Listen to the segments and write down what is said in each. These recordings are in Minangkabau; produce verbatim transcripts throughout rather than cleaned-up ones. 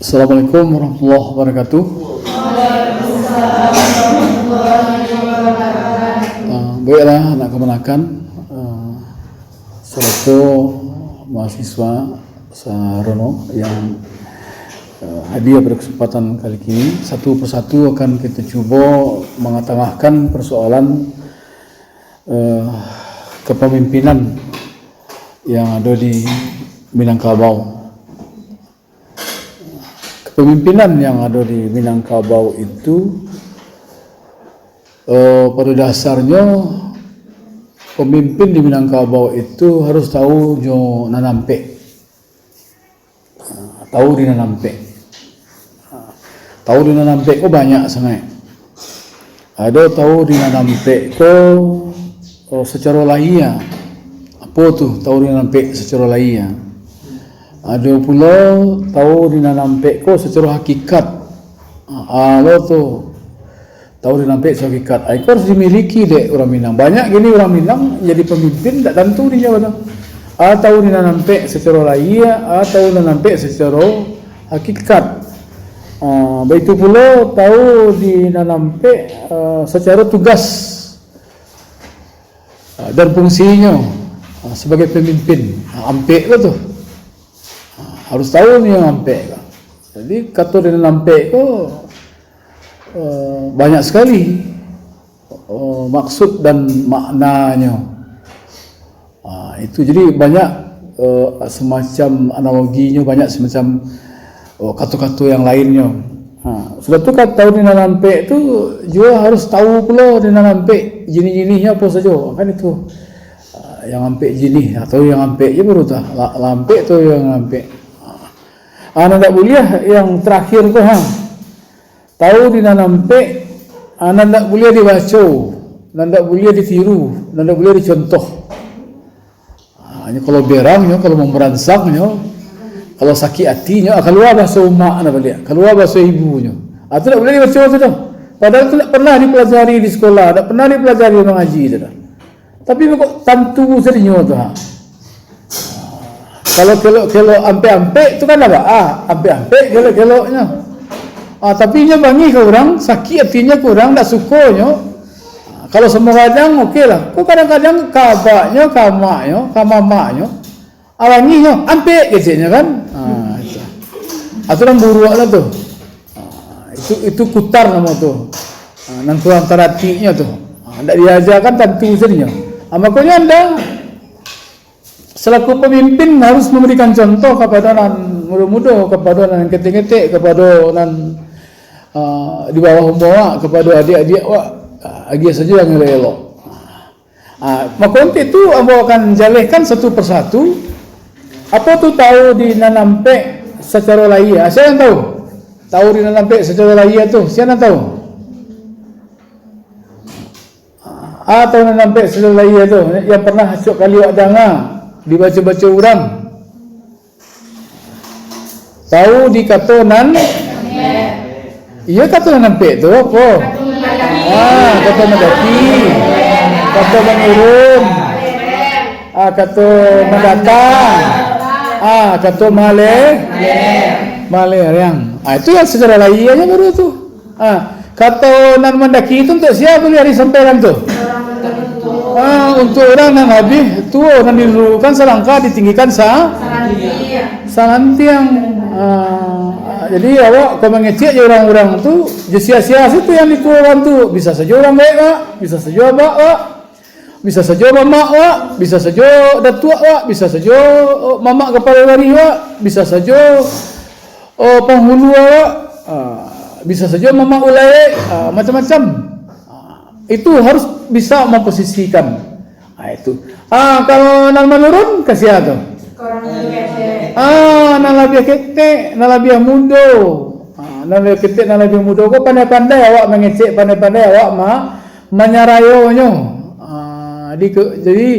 Assalamualaikum warahmatullahi wabarakatuh. Ah, baiklah, anak kamanakan, ah, sarato mahasiswa sarono yang, ah, hadir pada kesempatan kali kini. Satu persatu akan kita cubo mangatangahkan persoalan, ah, kepemimpinan yang ada di Minangkabau. Kepemimpinan yang ada di Minangkabau itu, eh, pada dasarnya, pemimpin di Minangkabau itu harus tahu jo nan ampek. Ah, tahu di nan ampek. Ah, tahu di nan ampek ko banyak sangaik. Ado tahu di nan ampek ko, oh, sacaro lahia. Apo tu tahu di nan ampek sacaro lahia? Ado pulo tahu di nan ampek ko sacaro hakikat. Ah, alo tu tahu di nan ampek sacaro hakikat. Ah, iko harus dimiliki dek urang Minang. Banyak gini urang Minang jadi pamimpin, ndak tantu dinyo tu. Ah, tahu di nan ampek sacaro lahia, ah, tahu nan ampek sacaro hakikat. Ah, baitu pulo tahu di nan ampek, ah, sacaro tugas, ah, dan fungsinyo, ah, sabagai pamimpin. Ah, ampek ko tu. Ah, harus tahu ni yang ampek ko. Jadi, kato di nan ampek ko, ah, banyak sakali, ah, maksud dan maknanyo. Ah, itu jadi banyak, eh, semacam analoginyo, banyak semacam, oh, kato-kato yang lainnyo. Ha, sudah tu, kato di nan ampek tu juo harus tahu pulo di nan ampek, jinih-jinihnyo apo sajo. Kan itu, ah, yang ampek jinih, atau yang ampek je baru tu. La-, lah ampek tu yang ampek. Ah, nan dak buliah yang terakhir tu, ha. Tahu di nan ampek, ah, nan dak buliah dibaco, nan dak buliah ditiru, nan dak buliah dicontoh. Ah, nyo kalau berang nyo, kalau mamaransang nyo, kalau sakik ati nyo, ah, kalua bahaso umak nyo baliak, kalua bahaso ibu nyo. Ah, tu dak buliah dibaco tu doh. Padahal tu dak pernah dipelajari di sekolah, dak pernah dipelajari mangaji tu doh. Tapi kok tantu sadinyo tu, ha. Kalau kelok-kelok ampek-ampek tu kan dak baa, ah, ampek-aampek kelok-keloknyo. Ah, tapi inyo bangih ka urang, sakik atinyo ka urang, dak suko nyo. Ah, kalau samo gadang, oke lah. Kok kadang-kadang ka abaknyo, ka amaknyo, ka mamaknyo, ah, bangihnyo, ampek keceknyo kan. Ah, itu. Ah, tu nan buruak lah tu. Ah, itu, itu kutar namo tu. Ah, nan kurang taratiknyo tu. Ah, ndak diajakan tantu sadinyo. Ah, makonyo anda selaku pamimpin harus mambarikan contoh kapado nan mudo-mudo, kapado nan ketek-ketek, kapado nan, ah, di bawah umua awak, kapado adiak-adiak awak, ah, agiah sajo yang elok-elok. Ah, mako, untuak tu, ambo akan jalehkan satu persatu. Apo tu tahu di nan ampek sacaro lahia? Sia nan tahu? Tahu di nan ampek sacaro lahia tu, sia nan tahu? Ah, tahu nan ampek sacaro lahia tu, yang pernah acok kali awak danga, dibaco-baco urang. Tahu di kato nan, iyo, kato nan ampek tu apo? Ah, kato mandaki, kato manurun, ah, kato mandatang, ah, kato male-, malereang. Ah, itu yang sacaro lahia nyo baru tu. Ah, kato nan mandaki tu untuak sia buliah disampaikan tu? Ah, untuak urang nan labiah tuo, nan dilurukan salangkah, ditinggikan sa-, salantiang. Ah, jadi awak kok mangecek jo urang-urang tu, jo sia-sia sajo tu yang dituokan tu, bisa sajo urang gaek, Pak, bisa sajo abak, Pak. Bisa sajo mamak awak, bisa sajo datuak awak, bisa sajo, oh, mamak kapalo barih awak, bisa sajo, oh, panghulu awak, ah, bisa sajo mamak ulai, ah, macam-macam. Ah, itu harus bisa mamposisikan. Ah, itu. Ah, kalau nan manurun, ka sia tu? Ah, nan labiah ketek, nan labiah mudo. Ah, nan labiah ketek, nan labiah mudo ko pandai-pandai awak mangecek, pandai-pandai awak ma-, manyarayonyo. Ah, di ke-, jadi,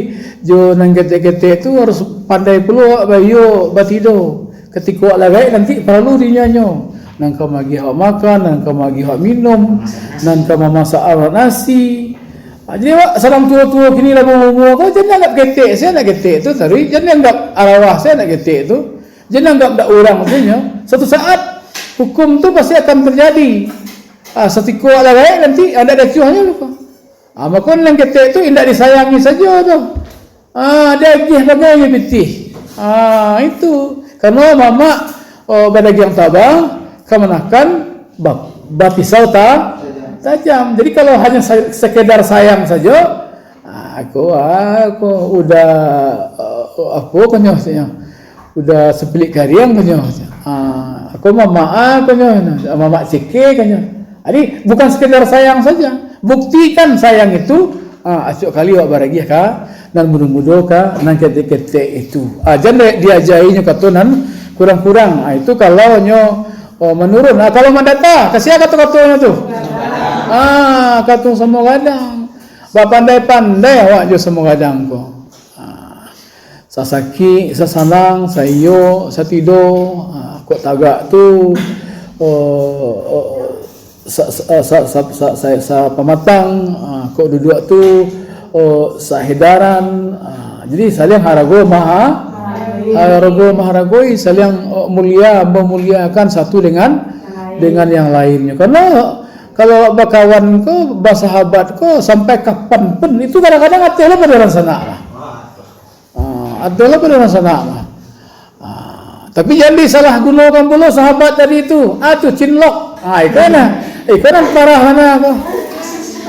jo nan ketek-ketek tu harus pandai pulo awak baiyo batido. Katiko awak lah gaek nanti paralu dinyanyo. Nan ka magiah awak makan, nan ka magiah awak minum, nan ka mamasak awak nasi. Ah, jadi awak sadang tuo-tuo kini lah baumua ko, jan dianggap ketek, sia nak ketek tu tadi, jan dianggap arawah, sia nak ketek tu. Jan anggap dak urang tu nyo. Suatu saat, Hukum tu pasti akan terjadi. Ah, satiko lah gaek nanti, ah, ndak diacuahnyo luko. Ah, mako nan ketek tu indak disayangi sajo tu. Ah, diagiah bagai jo pitih. Ah, itu. Karano mamak, oh, badagiang taba, kamanakan ba-, bapisau ta-, tajam. Jadi, kalau hanya sa-, sekedar sayang sajo, ah, aku, aku udah, eh, apo konyo, maksudnyo? Udah sepilik kariang konyo. Ah, aku mamak, ah, konyo, mamak ceke konyo. Jadi, bukan sekedar sayang saja. Buktikan sayang itu, ah, acok kali awak baragiah ka nan mudo-mudo, ka nan ketek-ketek itu. Ah, jan dek diajainyo kato nan kurang-kurang. Ah, itu kalau nyo, oh, manurun. Ah, kalau mandata, ka sia kato-katonyo tu? Ah, kato samo gadang. Bapandai-pandai awak jo samo gadang ko. Ah, sasakik, sasanang, saiyo, satido, ah, kok tagak tu, oh, oh, sa-, sa-, sa-, sa-, sa-, sa-, sapamatang, ah, kok duduak tu, oh, saedaran, ah, jadi saliang harago maha-, harago maharagoi, saliang, oh, mulia mamuliakan satu dengan, dengan yang lainnyo. Karano kalau bakawan ko, basahabat ko, sampai kapan pun, itu kadang-kadang ateh lah pado urang sanak lah. Ah, ateh lah pado urang sanak lah. Ah, tapi jan disalahgunokan pulo sahabat tadi tu. Ah, tu cinlok. Ah, iko nah. Iko nan parah bana ko.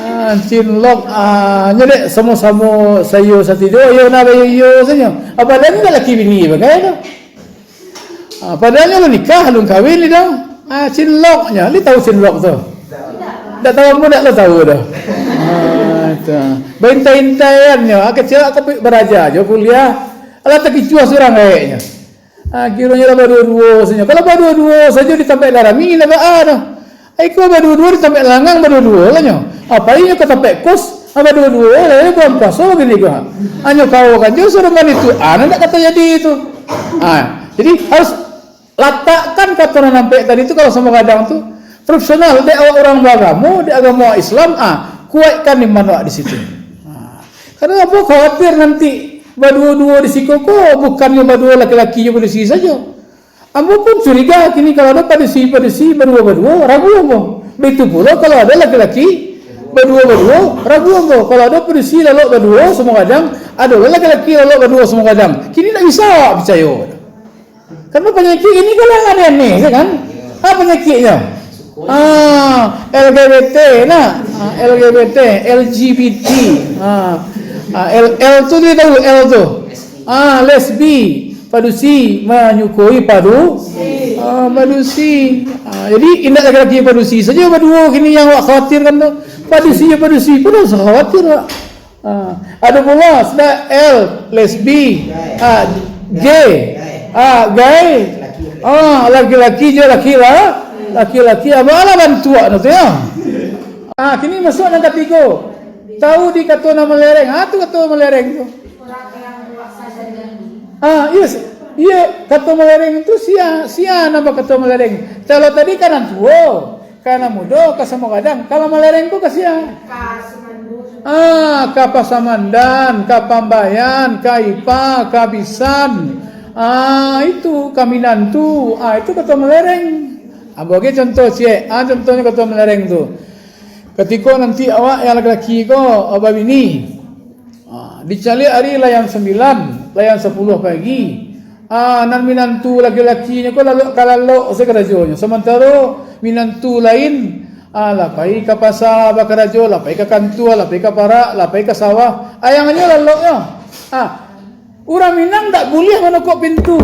Ah, cinlok. Ah, nyo dek samo-samo saiyo satido, iyo nah bayo iyo sajo. Apo ado ndak laki bini bagai tu. Ah, padahal nyo alun nikah, alun kawin ni dah. Ah, cinloknyo, li tahu cinlok tu? Ndak tahu, ambo ndak lo tahu dah. Ah, tu. Baintai-intaiannyo, ah, kecil aku pi-, baraja jo kuliah. Alah takicuah surang gaeknyo. Ah, kironyo lah baduo-duo sajo. Kalau baduo-duo sajo di tampek lah rami, indak baa doh. Iko baduo-duo di tampek langang, baduo-duo lah nyo. Apo inyo ka tampek kos, ah, baduo-duo lah, bulan puaso gini ko. Hanyo kawo kan jo suruh mandi tu, ah, ndak ka tajadi tu. Ah, jadi harus latakkan kato nan ampek tadi tu, kalau samo gadang tu, profesional, dek awak urang baagamo, dek agamo Islam, ah, kuaikkan iman awak di situ. Ah, karano apo, khawatir nanti baduo-duo di siko ko, bukannyo baduo laki-laki jo padusi sajo. Ambo pun curiga kini kalau ado padusi-padusi baduo-baduo, ragu ambo. Baitu pulo kalau ado laki-laki baduo-baduo, ragu ambo. Kalau ado padusi lalok baduo samo gadang, ado laki-laki lalok baduo samo gadang. Kini ndak bisa awak picayo. Karano panyakik kini kan lah aneh-aneh, ya kan? Apa panyakiknyo? Ah, L G B T nah. Ah, L G B T, L G B T. Ah, ah, L, L tu dia tahu, L tu. Ah, lesbi, padusi, manyukui padu-, ah, padusi. Ah, jadi, indak laki-laki padusi sajo baduo kini yang awak khawatirkan tu. Padusi jo padusi pun harus khawatir, Pak. Ah, ado pulo sudah L, lesbi, ah, G, ah, gay, ah, laki-laki jo laki lah, laki-laki, ah, baa lah bantuak tu ya. Ah, kini masuak nan katigo. Tahu di kato nan malereng. Ah, tu kato malereng tu. Ah, iyo, iyo, kato malereng tu sia, sia nan bakato malereng. Kalau tadi kan nan tuo. Ka nan mudo, ka samo gadang, kalau malereng ko ka sia? Ka Sumandu. Ah, ka Pasamandan, ka Pambayan, ka Ipa, ka Bisan. Ah, itu, ka Minantu. Ah, itu kato malereng. Ambo bagi contoh ciek. Ah, contohnyo kato malereng tu. Katiko nanti awak yang laki-laki ko, ah, babini. Ah, dicaliak ari lah jam sambilan, lah jam sapuluah pagi. Ah, nan minantu laki-lakinyo ko lalok ka lalok se karajonyo. Samantaro minantu lain, ah, lah pai ka pasa bakarajo, lah pai ka kantua, lah pai ka parak, lah pai ka sawah. Ayang nyo laloknyo. Ah, urang Minang ndak buliah manokok pintu.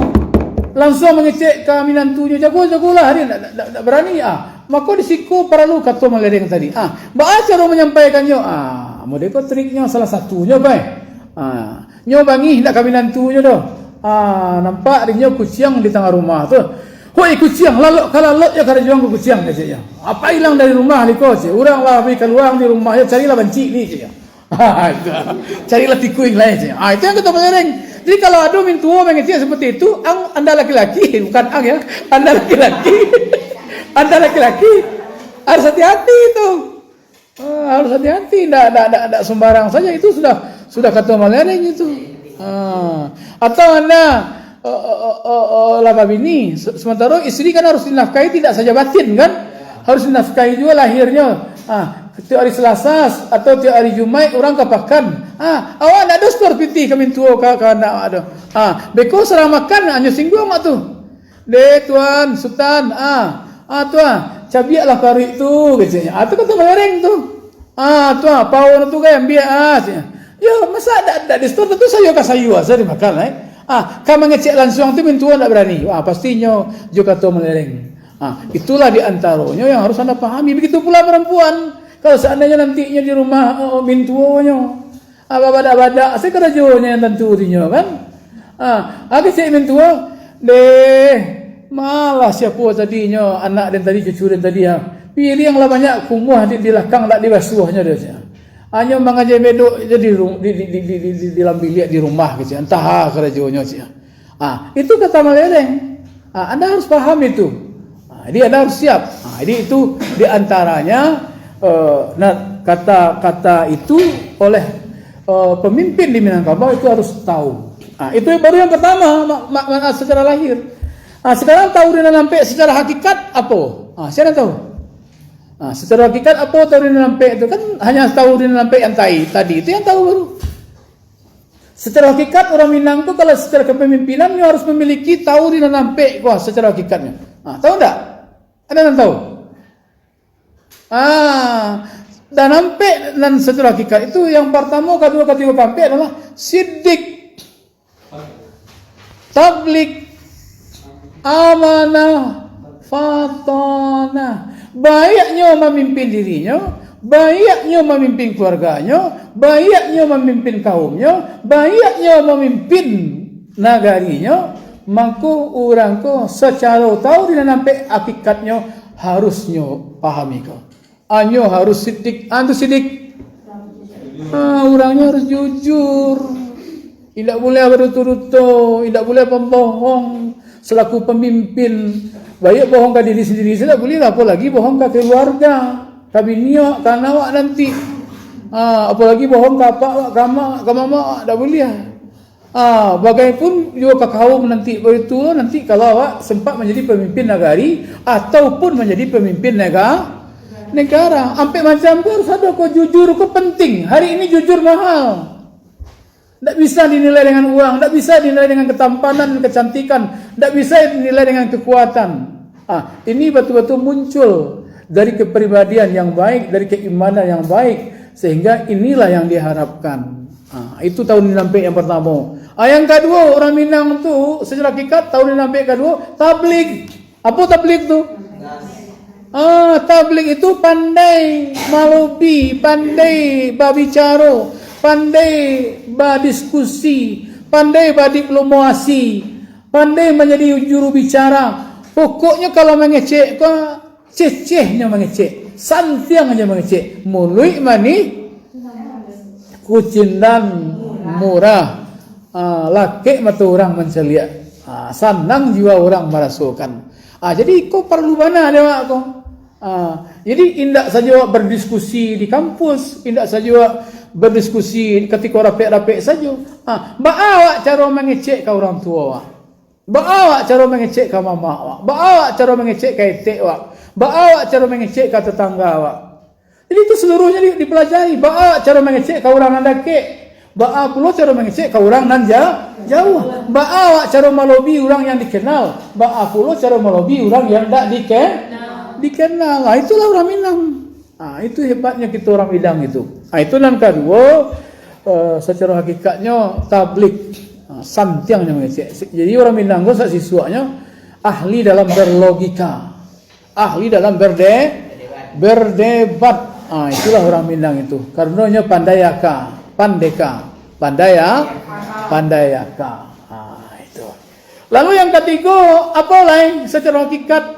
Langsuang mangecek ka minantunyo, "Jago, jagolah, ari ndak, ndak, ndak, ndak barani." Ah, mako di siko paralu kato malereng tadi. Ah, baa caro manyampaikannyo? Ah, modeko triknyo salah satunyo, pai. Ah, nyo bangih ndak ka minantunyo doh. Ah, nampak dek nyo kuciang di tangah rumah tu. "Hoi kuciang, lalok ka lalok jo karajoan ko kuciang," keceknyo. "Apo ilang dari rumah liko," cek. "Urang lah habih kaluang di rumah, yo carilah bancik ni," ceknyo. Carilah tikuing lai, cek. Ah, itu yang kato malereng. Jadi kalau ado mintuo mangecek seperti itu, ang, anda laki-laki, bukan ang ya, anda laki-laki, anda laki-laki harus hati-hati tu. Ah, harus hati-hati, ndak, ndak, ndak, ndak sembarang saja itu sudah, sudah kato malereng itu. Ah, atau anda eh, eh, eh, eh, eh, lah babini. Se-, sementara isteri kan harus dinafkahi tidak saja batin, kan? Harus dinafkahi juga lahirnya. Ah, tiap hari Selasa atau tiap hari Jumaik urang ka pakan. Ah, awak ndak ado setor pitih ka mintuo ka, ka anak awak tu. Ah, beko surang makan, hanyo singguang awak tu. "Deh, Tuan, Sutan, ah, ah, Tuan, cabiaklah paruik tu," keceknyo. Ah, tu kato malereng tu. "Ah, Tuan, paun tu kan, ambiak, ah," ceknyo. Yo, masa dak, dak di setor, tantu sayua ka sayua sajo dimakan, eh. Ah, ka mangecek lansuang tu mintuo ndak barani. Ah, pastinyo jo kato malereng. Ah, itulah di antaronyo yang harus Anda pahami. Begitu pula perempuan. Kalau seandainya nanti inyo di rumah, oh, mintuonyo, ah, babadak-badak sajo karajonyo yang tantu dinyo, kan? Ah, kecek mintuo, "Deh, malah siapo tadinyo anak den tadi, cucu den tadi, ha? Piriang lah banyak kumuah di, di lakang, dak dibasuahnyo," deh, ceknyo. "Hanyo mangajai medok sajo di ru-, di, di, di, di, di, di dalam biliak di rumah," keceknyo. "Antah ha karajonyo," ceknyo. Ah, itu kata malereng. Ah, Anda harus paham itu. Ah, jadi Anda harus siap. Ah, jadi itu di antaranya, eh, nah, kata-kata itu oleh, eh, pemimpin di Minangkabau itu harus tahu. Ah, itu baru yang pertama, mak-, mak-, mak-, secara lahir. Ah, sekarang tauri nan ampek secara hakikat apo? Ah, sia nan tahu? Ah, secara hakikat apo tauri nan ampek tu? Kan hanya tauri nan ampek yang tai-, tadi, itu yang tahu baru. Secara hakikat, urang Minang tu kalau secara kepemimpinan, nyo harus memiliki tauri nan ampek ko secara hakikatnyo. Ah, tahu ndak? Ada nan tahu? Ah, nan ampek nan secara hakikat itu yang pertama, kedua, ketiga, keempat adalah sidik, tablig, amanah, fatonah. Baiaknyo mamimpin dirinyo, baiaknyo mamimpin keluarganyo, baiaknyo mamimpin kaumnyo, baiaknyo mamimpin nagarinyo, mako urang ko sacaro tahu di nan ampek hakikatnyo harusnyo pahami ko. Anyo harus sidik, antu sidik. Ah, urangnyo harus jujur. Indak buliah baduto-duto, indak buliah pambohong. Selaku pamimpin, baiak bohong ka diri sandiri sajo indak buliah, apolagi bohong ka kaluarga, ka bini awak, ka anak awak nanti. Ah, apolagi bohong ka apak awak, ka amak, ka mamak awak, indak buliah. Ah, bagai pun juo ka kaum nanti, baitu nanti kalau awak sempat manjadi pamimpin nagari ataupun manjadi pamimpin nega-, negara. Ampek macam tu harus ado ko, jujur ko penting. Hari ini jujur mahal. Ndak bisa dinilai dengan uang, ndak bisa dinilai dengan ketampanan, kecantikan, ndak bisa dinilai dengan kekuatan. Ah, ini batul-batul muncul dari kepribadian yang baik, dari keimanan yang baik, sehingga inilah yang diharapkan. Ah, itu tauri nan ampek yang pertama. Ah, yang kedua, orang Minang tu secara hakikat tauri nan ampek kedua, tablig. Apo tablig tu? Ah, tablig itu pandai malobi, pandai babicaro, pandai badiskusi, pandai badiplomasi, pandai manjadi juru bicara. Pokoknyo kalau mangecek ko, cecehnyo mangecek, santiang ajo mangecek, muluik manih, kucindan murah, ah, lakek mato urang mancaliak, ah, sanang jiwa urang marasokan. Ah, jadi iko paralu bana dek awak ko. Ah, jadi indak sajo awak badiskusi di kampus, indak sajo awak badiskusi katiko rapek-rapek sajo. Ah, baa awak caro mangecek ka urang tuo awak? Baa awak caro mangecek ka mamak awak? Baa awak caro mangecek ka etek awak? Baa awak caro mangecek ka tatangga awak? Jadi itu seluruhnyo di-, dipelajari. Baa awak caro mangecek ka urang nan dakek? Baa pulo caro mangecek ka urang nan ja-, jauah? Baa awak caro malobi urang yang dikenal? Baa pulo caro malobi urang yang dak dike-, dikenal? Ah, itulah urang Minang. Ah, itu hebatnyo kito urang Minang itu. Ah, itu nan kaduo, eh, sacaro hakikatnyo tablig. Ah, santiangnyo mangecek. Jadi urang Minang ko sak sisuaknyo ahli dalam berlogika. Ahli dalam berde-, berdebat. Ah, itulah urang Minang itu. Karano nyo pandai aka, pandeka, pandai a-, pandai aka. Ah, itu. Lalu yang katigo, apo lai sacaro hakikat?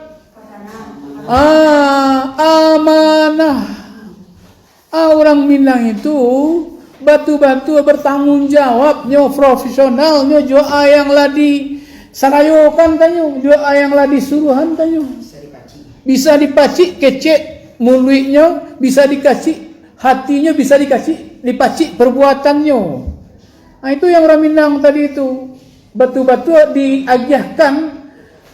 Ah, amanah. Ah, urang Minang itu batua-batua batangguang jawabnyo, profesionalnyo, jo a yang lah disarayokan tanyo, jo a yang lah disuruahan tanyo. Bisa dipacik kecek muluiknyo, bisa dikacik hatinyo, bisa dikacik, dipacik perbuatannyo. Ah, itu yang urang Minang tadi itu. batua-batua diagiahkan,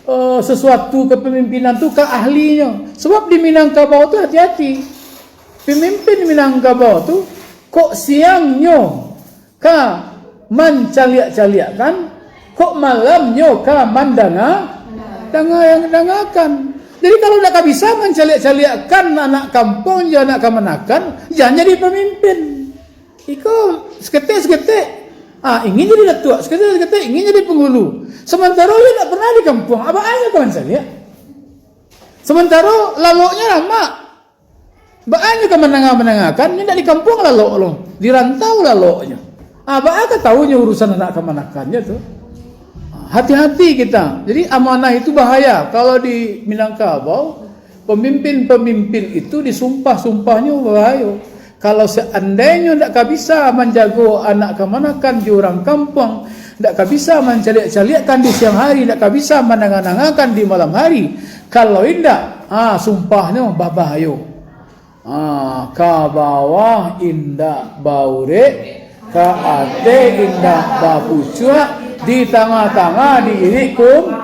eh, sesuatu kepemimpinan tu ka ahlinyo. Sebab di Minangkabau tu hati-hati. Pemimpin Minangkabau tu kok siangnyo ka mancaliak-caliakkan, kok malamnyo ka mandanga, danga-, dangakan. Jadi, kalau ndak ka bisa mancaliak-caliakkan anak kampuang jo anak kamanakan, jan jadi pamimpin. Iko saketek-saketek, ah, ingin jadi datuak, saketek-saketek ingin jadi pangulu. Samantaro iyo ndak pernah di kampuang, ah, baa nyo ka mancaliak? Samantaro laloknyo lamak, baa nyo ka mandanga-mandangakan, nyo ndak di kampuang lalok lo, di rantau laloknyo. Ah, baa ka tahu nyo urusan anak kamanakannyo tu? Ah, hati-hati kita. Jadi, amanah itu bahaya. Kalau di Minangkabau, pemimpin-pemimpin itu disumpah-sumpahnyo bahayo. Kalau seandainyo ndak ka bisa manjago anak kamanakan di urang kampuang, ndak ka bisa mancaliak-caliakkan di siang hari, ndak ka bisa mandanga-dangakan di malam hari, kalau indak, ah, sumpahnyo babahayo. Ah, ka bawah indak baurek, ka ateh indak bapucuak, di tangah-tangah diirik kum-,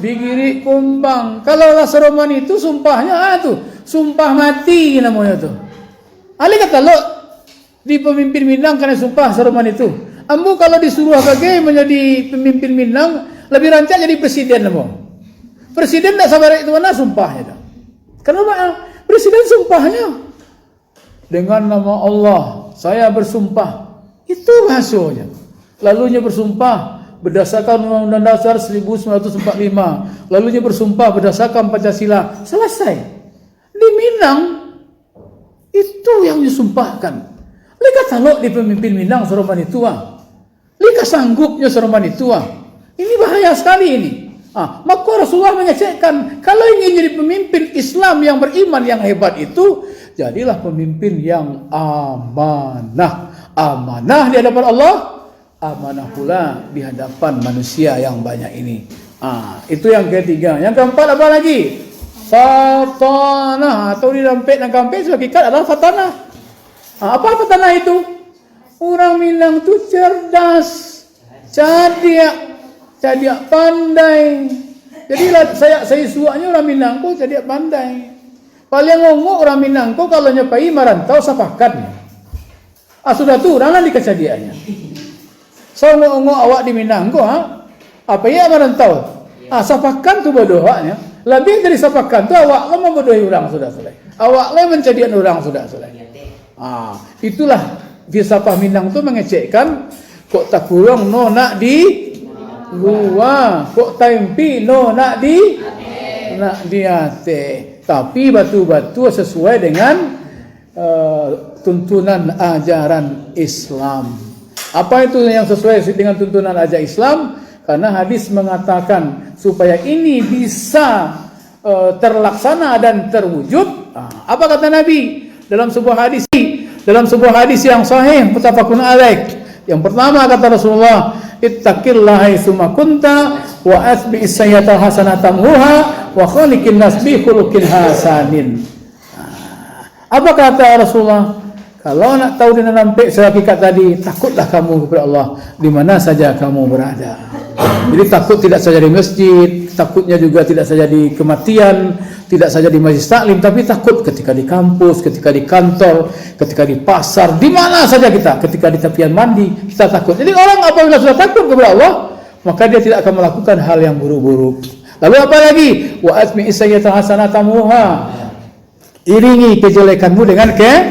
diirik kumbang. Kalau lah saroman itu sumpahnyo, ah, tu, sumpah mati namonyo tu. Alih ka talok di pamimpin Minang kanai sumpah saroman itu. Ambo kalau disuruah bagai manjadi pamimpin Minang, labiah rancak jadi presiden ambo. Presiden ndak sabarek tu bana sumpahnyo tu. Karano baa? Presiden sumpahnyo, "Dengan nama Allah, saya bersumpah." Itu bahasonyo. Lalu nyo bersumpah berdasarkan Undang-Undang Dasar seribu sembilan ratus empat puluh lima. Lalu nyo bersumpah berdasarkan Pancasila. Selesai. Di Minang, itu yang nyo sumpahkan. Lai ka talok di pamimpin Minang saroman itu, ah. Lai ka sanggupnyo saroman itu, ah. Ini bahaya sekali ini. Ah, maka Rasulullah mengecekkan, kalau ingin jadi pemimpin Islam yang beriman, yang hebat itu, jadilah pemimpin yang amanah. Amanah di hadapan Allah, amanah pula di hadapan manusia yang banyak ini. Ah, itu yang ketiga. Yang keempat apa lagi? Fatanah, atau di dalam pek nan kampek, hakikat adalah fatanah. Ah, apa fatanah itu? Urang Minang tu cerdas, cadiak, cadiak pandai. Jadi lah, sayak saisuaknyo urang Minang ko cadiak pandai. Paliang ongok urang Minang ko kalau nyo pai marantau sapakan. Ah, sudah tu urang lah dikacadiaknyo. Saongok-ongok awak di Minang ko, ha? Apo iyo marantau? Ah, sapakan tu bodoh awaknyo. Labiah dari sapakan tu awak lah mambodohi urang sudah sulai. Awak lah mancadiakan urang sudah sulai. Ah, itulah filsafat Minang tu mangecekkan, kok takuruang no nak di lua, kok taimpi no nak di, nak di ateh. Tapi batua-batua sasuai dengan eh, tuntunan ajaran Islam. Apa itu yang sesuai dengan tuntunan ajaran Islam? Karena hadis mengatakan supaya ini bisa, eh, terlaksana dan terwujud. Ah, apa kata Nabi dalam sebuah hadis? Dalam sebuah hadis yang sahih, muttafaqun alaih. Yang pertama kata Rasulullah, "Ittaqillaha haitsuma kunta, wa atbi'is sayyi'atal hasanata tamhuha, wa khaliqin nas bi khuluqin hasanin." Ah, apa kata Rasulullah? Kalau nak tahu di nan ampek sahakikat tadi, takutlah kamu kepada Allah di mana saja kamu berada. Jadi, takut tidak saja di masjid, takutnya juga tidak saja di kematian, tidak saja di majlis taklim, tapi takut ketika di kampus, ketika di kantor, ketika di pasar, di mana saja kita, ketika di tapian mandi, kita takut. Jadi, orang apabila sudah takut kepada Allah, maka dia tidak akan melakukan hal yang buruk-buruk. Lalu apa lagi? Wa atbi'is sayyi'atal hasanata tamhuha. Iringi kejelekanmu dengan ke-,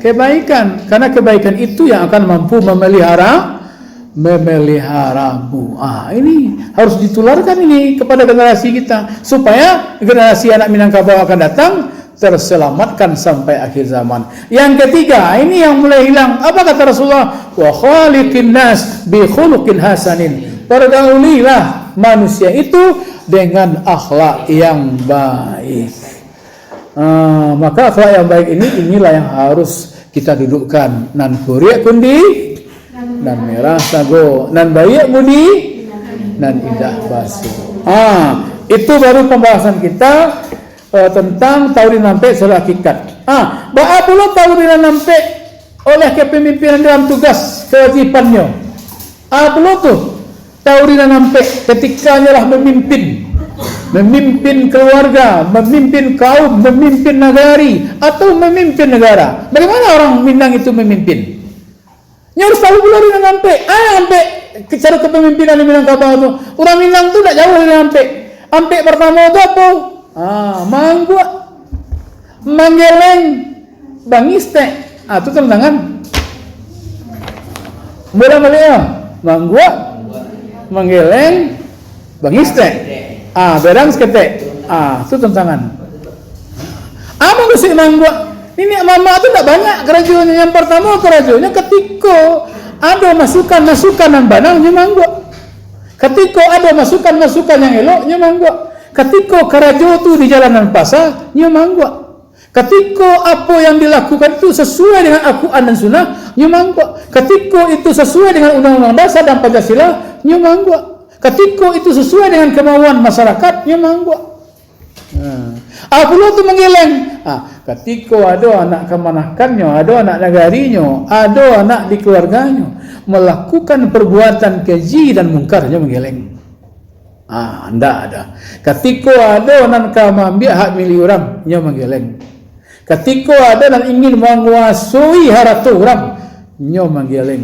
kebaikan. Karena kebaikan itu yang akan mampu memelihara, memeliharamu. Ah, ini harus ditularkan ini kepada generasi kita, supaya generasi anak Minangkabau akan datang terselamatkan sampai akhir zaman. Yang ketiga, ini yang mulai hilang. Apa kata Rasulullah? "Wa khaliqin nas bi khuluqin hasanin." Pergaulilah manusia itu dengan akhlak yang baik. Ah, maka akhlak yang baik ini, inilah yang harus kita dudukkan. Nan kuriak kundi, nan merah sago, nan baiak budi, nan indah basuo. Ah, itu baru pembahasan kita, eh, tentang tahu di nan ampek secara hakikat. Ah, baa pulo tahu di nan ampek oleh kepemimpinan dalam tugas kewajibannyo? Ah, pulo tu. Tahu di nan ampek, ketika nyo lah memimpin, memimpin keluarga, memimpin kaum, memimpin nagari, atau memimpin negara. Bagaimana orang Minang itu memimpin? Nyo harus tahu pulo di nan ampek. Ah, ampek, cara kepemimpinan di Minangkabau tu. Urang Minang tu ndak jauh di nan ampek. Ampek pertama tu apo? Ah, mangguak, manggeleng, bangistek. Ah, tu tantangan. Bola balik ah. Mangguak, manggeleng, bangistek. Ah, berang seketek. Ah, tu tantangan. Apo maksud mangguak? Niniak mamak tu ndak banyak karajonyo. Yang pertama karajonyo katiko ado masukan-masukan nan bana, nyo mangguak. Katiko ado masukan-masukan yang elok, nyo mangguak. Katiko karajo tu di jalan nan pasa, nyo mangguak. Katiko apo yang dilakukan itu sasuai dengan Al-Quran dan Sunnah, nyo mangguak. Katiko itu sasuai dengan Undang-Undang Dasar dan Pancasila, nyo mangguak. Katiko itu sasuai dengan kemauan masyarakat, nyo mangguak. Ha. Ah, pulo tu manggeleng. Ah, katiko ado anak kamanakannyo, ado anak nagarinyo, ado anak di keluarganyo, melakukan perbuatan keji dan mungkar, nyo manggeleng. Ah, ndak ado. Katiko ado nan ka maambiak hak milik urang, nyo manggeleng. Katiko ado nan ingin manguasoi harato urang, nyo manggeleng.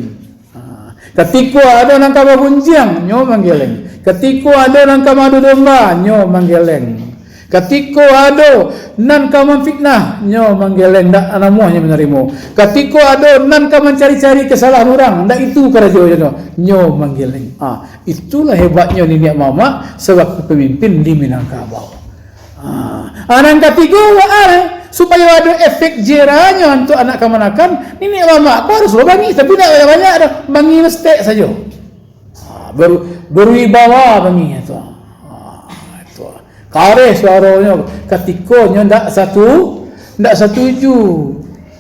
Ah, katiko ado nan ka bagunjiang, nyo manggeleng. Katiko ado nan ka maadu domba, nyo manggeleng. Katiko ado nan ka mamfitnah, nyo manggeleng, ndak namuah nyo manarimo. Katiko ado nan ka mancari-cari kesalahan urang, ndak itu karajonyo, nyo manggeleng. Ah, itulah hebatnyo niniak mamak selaku pemimpin di Minangkabau. Ah, ah, nan katigo, wa al, supayo ado efek jeranyo untuak anak kamanakan, niniak mamak ko harus lo bangih, tapi ndak banyak-banyak doh, bangih mestek sajo. Ah, ber-, berwibawa bangih tu. Ah, itu. Kareh suaronyo katiko nyo ndak satu, ndak satuju.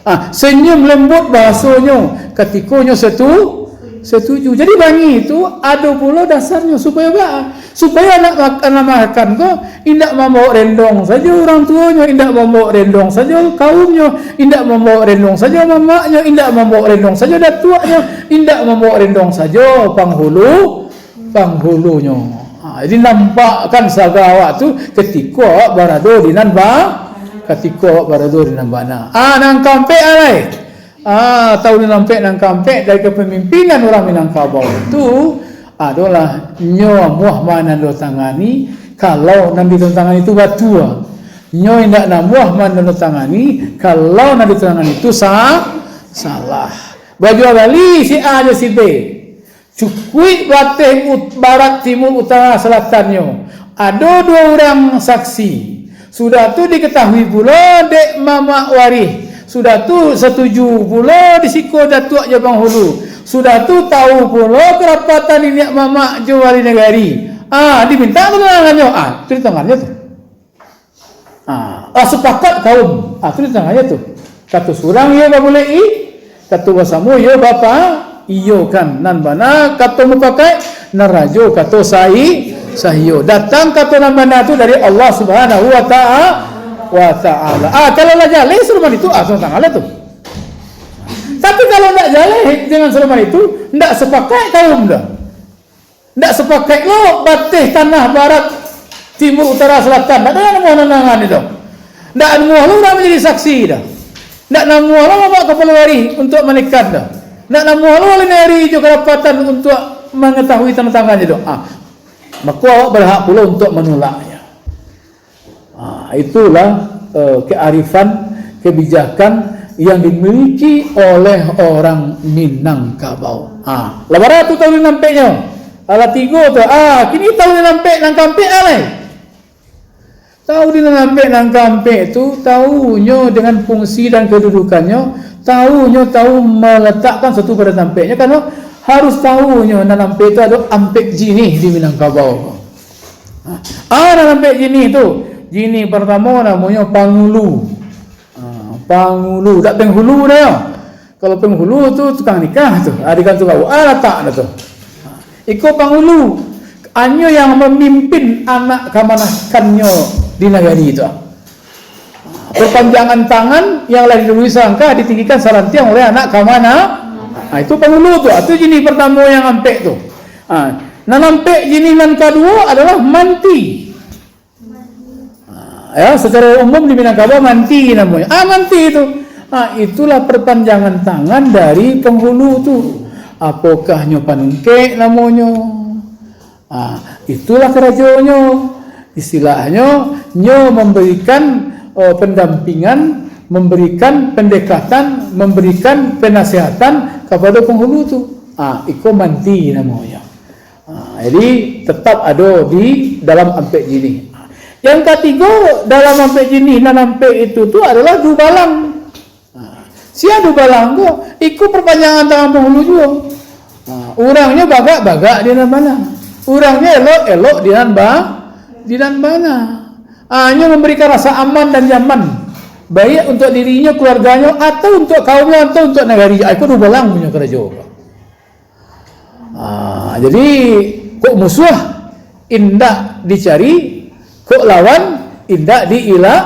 Ah, senyum lembut bahasonyo katiko nyo setu-, setuju. Jadi bangih tu ado pulo dasarnyo supayo ba-, supayo anak mak-, anak makan ko indak mambaok rendong sajo urang tuonyo, indak mambaok rendong sajo kaumnyo, indak mambaok rendong sajo mamaknyo, indak mambaok rendong sajo datuaknyo, indak mambaok rendong sajo panghulu, panghulunyo. Ha, jadi nampakkan saga awak tu katiko awak barado di nan ba-, katiko awak barado di nan bana. Ah, nan kampek alai. Ah, tahu nan ampek, nan kampek dari kepemimpinan urang Minangkabau tu adolah nyo amuah manandatangani kalau nan ditandatangani tu batua. Nyo indak namuah manandatangani kalau nan ditandatangani tu sa-, salah. Bajua bali si A jo si B. Cukuik bateh ut-, barat, timur, utara, salatannyo. Ado duo urang saksi. Sudah tu diketahui pulo dek mamak warih. Sudah tu satuju pulo di siko datuak jo panghulu. Sudah tu tahu pulo karapatan niniak mamak jo wali nagari. Ah, diminta tu tanganyo. Ah, tu di tanganyo tu. Ah, ah, sapakat kaum. Ah, tu di tanganyo tu. Kato surang iyo babulek i, kato basamo iyo bapa-, iyo kan. Nan bana kato mupakaik, nan rajo kato sai-, saiyo. Datang kato nan bana tu dari Allah Subhanahu wa ta'a-, wa ta'ala. Ah, kalau lah jaleh saruman itu, ah, tangan lah tu. Tapi kalau ndak jaleh dengan saruman itu, ndak sapakat kaum dah. Ndak sapakat lo bateh tanah barat, timur, utara, salatan. Ndak ado nan namuah nan tangan itu. Ndak namuah lo urang manjadi saksi dah. Ndak namuah lo mamak kapalo warih untuak manikan dah. Ndak namuah lo wali nagari jo karapatan untuak mangatahui tanah tangan itu. Ah, mako awak barhak pulo untuak manulaknyo. Ah, itulah, eh, kearifan, kebijakan yang dimiliki oleh orang Minangkabau. Ah, lah bara tu tahu di nan ampeknyo. Alah tigo tu. Ah, kini tahu di nan ampek, nan kaampek alai. Tahu di nan ampek, nan kaampek tu, tahunyo dengan fungsi dan kedudukannyo, tahunyo tahu meletakkan satu pada tampeknyo, karano harus tahunyo nan ampek tu ado ampek jinih di Minangkabau. Ah, nan ampek jinih tu. Jinih partamo namonyo pangulu. Ah, pangulu, dak penghulu dah. Kalau penghulu tu tukang nikah tu, ah, di kantua A latak dah tu. Ah, iko pangulu, hanyo yang mamimpin anak kamanakannyo di nagari tu. Perpanjangan tangan yang lah dilului salangkah ditinggikan salantiang oleh anak kamana. Ah, itu pangulu tu. Ah, tu jinih partamo yang ampek tu. Ah, Nan ampek jinih nan kaduo adalah manti. Ah, ya, secara umum di Minangkabau manti namonyo. Ah, manti itu. Ah, itulah perpanjangan tangan dari penghulu tu. Apokah nyo panungkek namonyo? Ah, itulah karajonyo. Istilahnyo, nyo memberikan, eh, pendampingan, memberikan pendekatan, memberikan penasehatan kepada penghulu tu. Ah, iko manti namonyo. Ah, jadi, tetap ado di dalam ampek jinih. Yang katigo, dalam ampek jinih nan ampek itu tu adalah dubalang. Ah, sia dubalang ko, iko perpanjangan tangan penghulu juo. Ah, urangnyo bagak-bagak di nan bana. Urangnyo elok-elok di nan ba-, di nan bana. Ah, nyo memberikan rasa aman dan nyaman, baik untuk dirinyo, keluarganyo, atau untuk kaumnyo, atau untuk nagari. Ah, iko dubalang punyo karajo. Ah, jadi, kok musuah indak dicari, kok lawan indak diilak,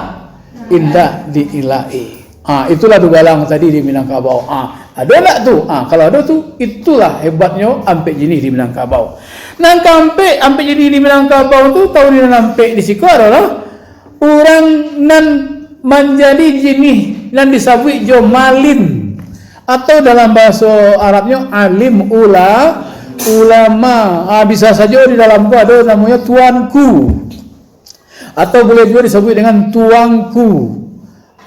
indak diilak-i. Ah, itulah dubalang tadi di Minangkabau. Ah, ado ndak tu? Ah, kalau ado tu, itulah hebatnyo ampek jinih di Minangkabau. Nan kaampek ampek jinih di Minangkabau tu, tau di nan ampek di siko adalah urang nan manjadi jinih nan disabuik jo malin, atau dalam bahaso Arabnyo alim, ula-, ulama. Ah, bisa sajo di dalam tu ado namonyo tuanku, atau buliah juo disabuik dengan tuangku.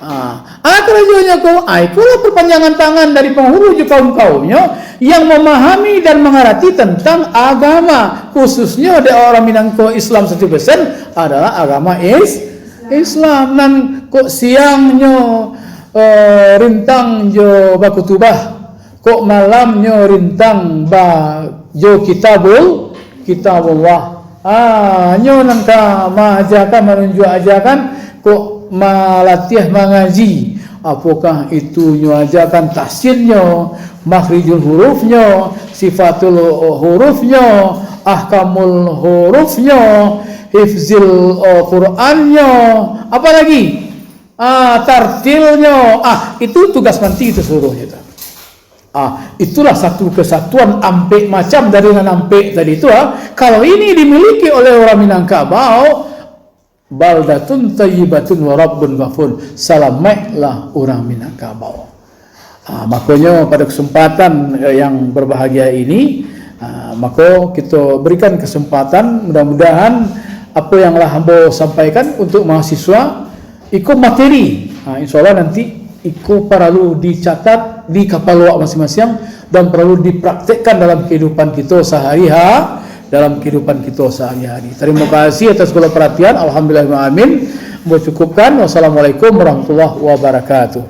Ah, ah, karajonyo ko, ah, ikolah perpanjangan tangan dari penghulu jo kaum-kaumnyo yang memahami dan mengerti tentang agama, khususnyo dek urang Minangkabau Islam satu persen adalah agama Is-, Islam. Nan kok siangnyo, eh, rintang jo bakutubah, kok malamnyo rintang ba-, jo kitabul, kitabullah. Ah, nyo nan ka maajakan, manunjuak ajakan, kok malatiah mangaji. Apokah itu nyo ajakan tahsinnyo, makhrijul hurufnyo, sifatul hurufnyo, ahkamul hurufnyo, hifzil, eh, Qurannyo, apa lagi? Ah, tartilnyo. Ah, itu tugas manti itu seluruhnyo tu. Ah, itulah satu kesatuan ampek macam dari nan ampek tadi tu, ah. Kalau ini dimiliki oleh urang Minangkabau, baldatun thayyibatun wa rabbun ghafur. Salamaiklah urang Minangkabau. Ah, makonyo pada kesempatan, eh, yang berbahagia ini, ah, mako kito berikan kesempatan, mudah-mudahan apa yang lah ambo sampaikan untuk mahasiswa, iko materi. Ha, insya Allah nanti iko paralu dicatat di kapalo awak masing-masing dan paralu dipraktekkan dalam kehidupan kito sahari-ha-, dalam kehidupan kito sahari-hari. Tarimo kasih atas segala perhatian. Alhamdulillah, amin. Ambo cukupkan. Wassalamualaikum warahmatullahi wabarakatuh.